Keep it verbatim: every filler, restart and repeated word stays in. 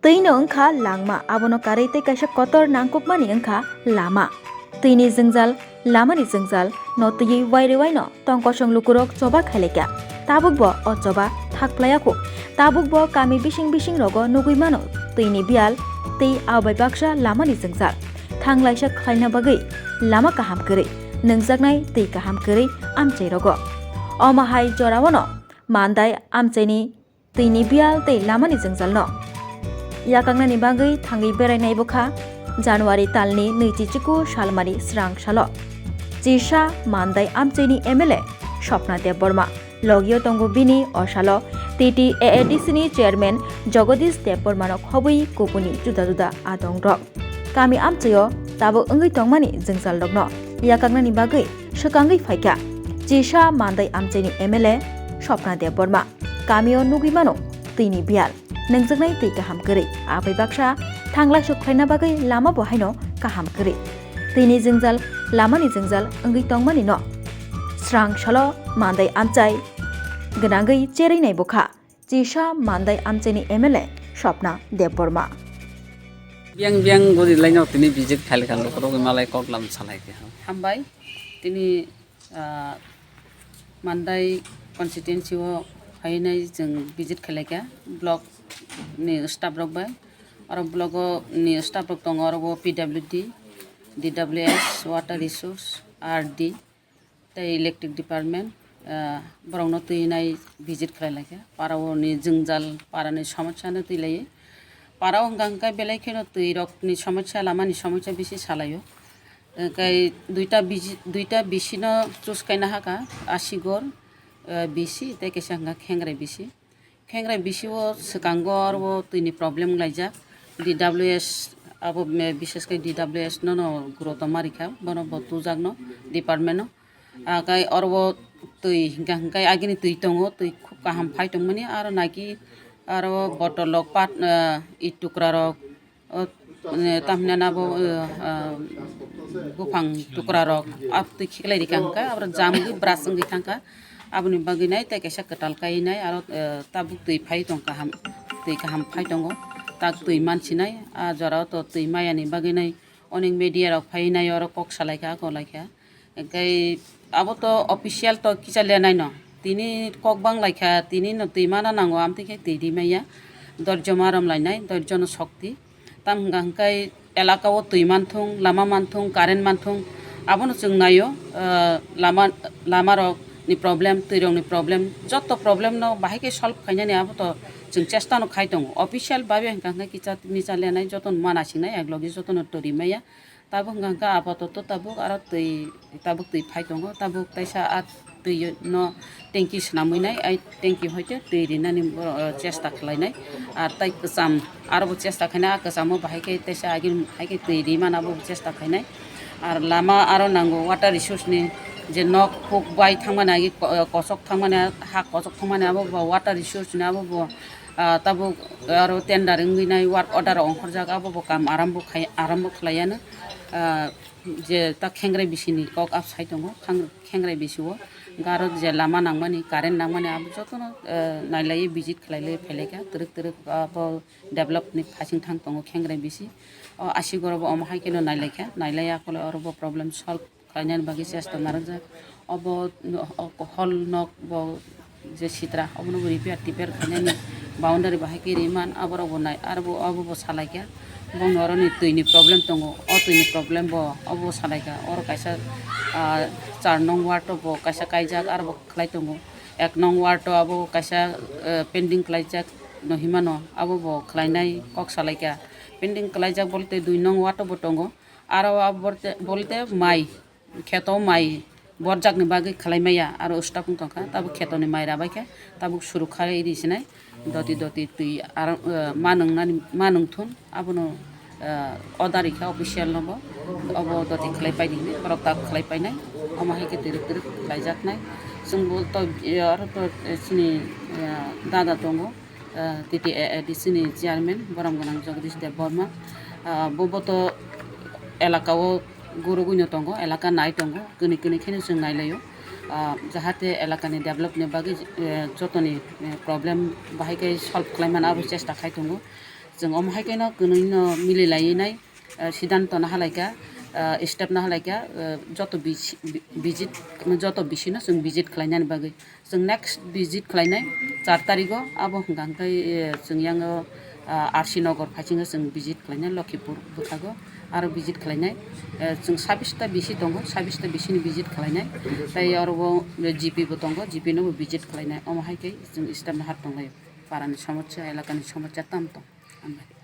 Twino wngkha langma, abono karwi tei kaisa kotor nangkukmani wngkha lama. Twini jwngjal, lamani jwngjal no twiwi wairwi waino tong kosong lukurok choba khailaikha. Tabukbo o choba thak phlaiyakhuk. Tabukbo kami bising bising rogo nugwi mano twini biyal tei abai baksa lamani jwngjal. Thanglaisa khlaina bagwi lama kaham kwrwi, nwngjaknai twi kaham kwrwi amchai rogo. Omo hai joraono Mandai amchaini twini biyal tei lamani jwngjalno yakangnani bagwi thangwi berainai bwkha January talni nwichi chiku salmari srang salo. Chisa Mandai amchaini M L A Swapna Debbarma, logio tongo bini o salo T T A A D C ni chairman Jagadish Debbarmano khobwi kubuni juda juda adongrok. Kami amchaio tabuk wngwi tongmani jwngjalrokno yakangnani bagwi swkangwi phaikha Chisa Mandai amchaini M L A Swapna Debbarma. Kamio nugwi mano twini biyal, nwngjaknai twi kaham kwrwi, abai baksa thanglaisok khlaina bagwi lama bo haino kaham kwrwi. Twini jwngjal, lamani jwngjal wngwi tongmani no srang salo Mandai amchai gwnangwi cherwi nai bwkha Chisa Mandai amchaini M L A Swapna Debbarma. Biyang biyang gori laino tini visit khailai kha, lukurok malai kok lam salai kha. Hambai, tini, ah, Mandai constituency o phainai chwng visit khailai kha block ni staff rok bai. Oro block o ni staff rok tongo, oro o P W D, D W S, water resource, R D, tei electric department, ah, borokno twi nai visit khlai lai kha. Para o ni jwngjal, para ni somosya no twi lai. Para o hwnkha hwnkhe belai kheno twi rok ni somosya, lama ni somosya bisi salai o. Hwnkhe duita bisi, duita bisi no choose khaina hakha, Asigor, ah, bisi tei kaisa hwnkha Khengrai bisi. Khengrai bisi o swkango aro o twi ni problem wnglaijak. D W S abo, me-, bishes khe D W S no no guro tongma rikha, bono bo tujak no department no. Ah, kai oro o twi hwnkha hwnkhe agini twi tongo, twi khub kaham phai tongmani, aro naki aro botol rok pat, ah, it tukra rok, o, eh, tamhinani abo, eh, ah, buphang tukra rok, ah, twi khiklai rikha hwnkha, abo jam wngwi brush wngwi thangkha, aboni bagwi nai tei kaisa kwtal kai nai, aro, eh, tabuk twi phai tong kaham, twi kaham phai tongo, tak twi mansinai, ah, jorao to twi maya ni bagwi nai onek media rok phai nai, oro kok salai kha, kok lai kha. Hwnkhe abo to official to kicha le naino. Tini kok bang lai kha, tini no twi mana nango, amtwi khe twi ri maya. Dorjo ma rom lainai, dorjo no sokti. Tam hwnkha hwnkhe elaka o twi manthung, lama manthung, current manthung, abono chwng naio. Ah, lama, lama rok ni problem, twi rok ni problem, joto problem no bahai khe solve khainani abo to chwng chesta no khai tongo. Official babe hwnkha hwnkhe kicha micha le nai, joto no mana sinai, ek logi joto no twi ri maya. Tabuk hwnkha hwnkhe apatoto tabuk aro twi, tabuk twi phai tongo, tabuk taisa a twi no tanki swnamwi nai, ai tanki hoite twi rinani bo, o, chesta khlainai. Ar tai kwcham, aro bo chesta khainai, a kwchamo bahai khe taisa agini hai khe twi rimana bo chesta khainai. Ar lama aro nango water resource ni je nok huk bai thangmani agi ko-, kochok thangmani, ha kochok thangmani abo bo water resource ni abo bo, ah, tabuk aro tender wngwi nai work order ongkhorjak, abo bo kam arambo khai, arambo khlaiya no. Ah, je ta Khengrai bisi ni kok ap sai tongo, khang-, Khengrai bisi o garo je lama nangmani, current nangmani, abo jotono, eh, nailai visit khlailai phailaikha, twrwk twrwk abo develop ni phasing thang tongo Khengrai bisi. O Asigor o bo omo hai kheno nailaikha, nailai ya kole oro bo problem solve khlainani bagwi chesta narwkjak. Obo, o hall nok bo je sitra, obono bo repair tipair khainani boundary bahai khe riman, aborok bo nai, aro bo, obo bo salaikha. Bongni oroni twini problem tongo, o twini problem bo obo salaikha. Oro kaisa, ah, char nong ward o bo kaisa kaijak, aro bo khlai tongo. Ek nong ward o abo kaisa, eh, pending khlaijak no himano, abo bo khlainai kok salaikha. Pending khlaijak bolte dui nong ward o bo tongo. Aro abo bolte, bolte mai. Kheto mai borjakni bagwi khlai maya, aro staff wng tongkha, tabuk khetoni mai rabaikhe tabuk suru kharwi ri sinai, doti doti twi aro, eh, ma nwngnani, ma nwngthun abono, eh, order rikha official nobo, obo doti khlai paidi hinwi borok tak khlai painai, omo hai khe twrwk twrwk khlaijaknai. Chwngbo to, eh, aro to, eh, chini, eh, dada tongo. Ah, T T A A D C ni chairman borom gwnang Jagadish Debbarma, ah, bo, bo to elaka o gurugwino tongo, elaka nai tongo, kwnwi kwnwi kheno chwng nailaio. Ah, jahate elakani develop ni bagwi, eh, jotoni, eh, problem bahai khe solve khlai mano abo chesta khai tongo. Chwng omo hai khe no kwnwi no mili lai nai, ah, siddhanto no halai kha, ah, step no halai kha, ah, joto bisi-, bi-, visit, joto bisino chwng visit khlai nani bagwi. Chwng next visit khlai nai char tarigo, abo hwnkha hwnkhe, eh, chwng yango, ah, R C Nagar phaisingo chwng visit khlai nai, Lokhipur bwkhago aro visit khlai nai. Eh, chwng sabbish ta bisi tongo, sabbish ta bisini visit khlai nai. Tai aro o G P bo tongo, G P no bo visit khlai nai. Omo hai khe chwng step no har tong lai. Parani somosya, elakani somosya tam tong. Hambai.